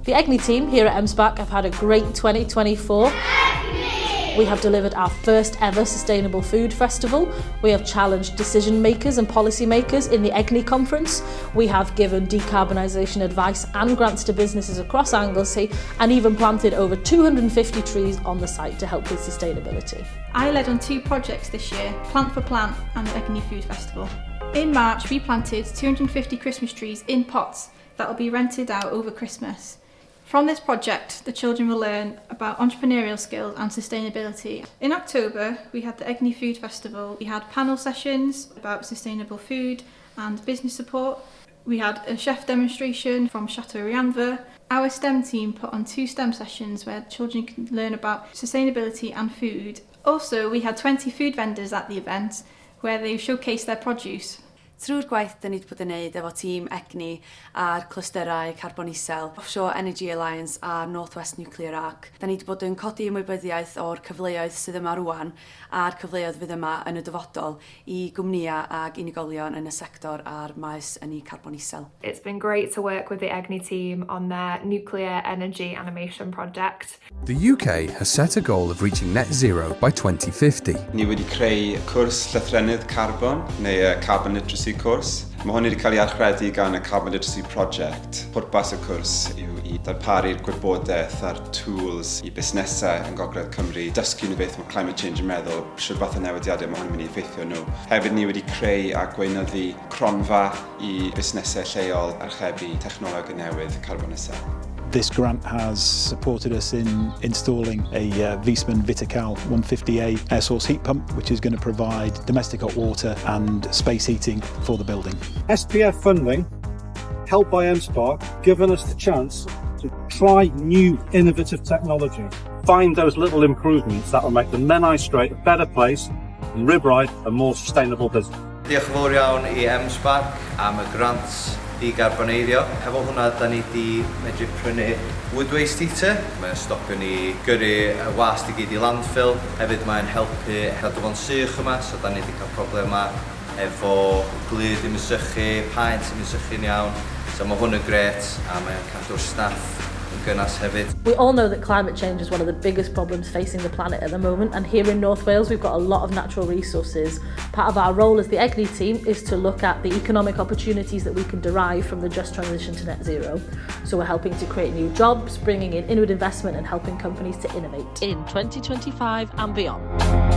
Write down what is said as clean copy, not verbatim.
The Egni team here at M-SParc have had a great 2024. We have delivered our first ever Sustainable Food Festival. We have challenged decision makers and policy makers in the Egni conference. We have given decarbonisation advice and grants to businesses across Anglesey and even planted over 250 trees on the site to help with sustainability. I led on 2 projects this year, Plant for Plant and the Egni Food Festival. In March, we planted 250 Christmas trees in pots that will be rented out over Christmas. From this project, the children will learn about entrepreneurial skills and sustainability. In October, we had the Egni Food Festival. We had panel sessions about sustainable food and business support. We had a chef demonstration from Chateau Rhianfa. Our STEM team put on 2 STEM sessions where children can learn about sustainability and food. Also, we had 20 food vendors at the event where they showcased their produce. Trwy'r gwaith dyn ni wedi bod yn neud efo tîm Egni a'r clystyrau carbon isel, Offshore Energy Alliance a North West Nuclear Arc, da ni wedi bod yn codi ymwybyddiaeth o'r cyfleoedd sydd yma rwan a'r cyfleoedd fydd yma yn y dyfodol i gwmnïau ag unigolion yn y sector a'r maes ynni carbon isel. It's been great to work with the Egni team on their nuclear energy animation project. The UK has set a goal of reaching net zero by 2050. Ni wedi creu cwrs llythrennedd carbon, neu y Carbon Literacy course. Mae hwn wedi cael ei archredu gan y Carbon Literacy Project. Pwrpas y cwrs yw i darparu'r gwybodaeth a'r tools i busnesau yn Gogledd Cymru, dysgu nhw beth mae climate change yn meddwl, shwt fath o newidiadau mae hwn yn mynd i effeithio nhw. Hefyd ni wedi creu a gweinyddu cronfa i busnesau lleol archebu technoleg newydd carbon isel. This grant has supported us in installing a Viessmann Vitocal 150A air source heat pump, which is going to provide domestic hot water and space heating for the building. SPF funding, helped by M-SParc, given us the chance to try new innovative technology. Find those little improvements that will make the Menai Strait a better place and RibRide a more sustainable business. Diolch yn fawr iawn i M-SParc am y grant di-garboneiddio. Hefo hwnna, da ni di medru prynu wood waste heater. Mae'n stopio ni gyrru y waste i gyd i landfill. Hefyd mae'n helpu cadw fo'n sych yma, so da ni wedi cael problemau efo glud ddim yn sychu, paent ddim yn sychu'n iawn. So mae hwn yn grêt a mae'n cadw'r staff yn gynnas hefyd. We all know that climate change is one of the biggest problems facing the planet at the moment, and here in North Wales we've got a lot of natural resources. Part of our role as the Egni team is to look at the economic opportunities that we can derive from the just transition to net zero. So we're helping to create new jobs, bringing in inward investment and helping companies to innovate in 2025 and beyond.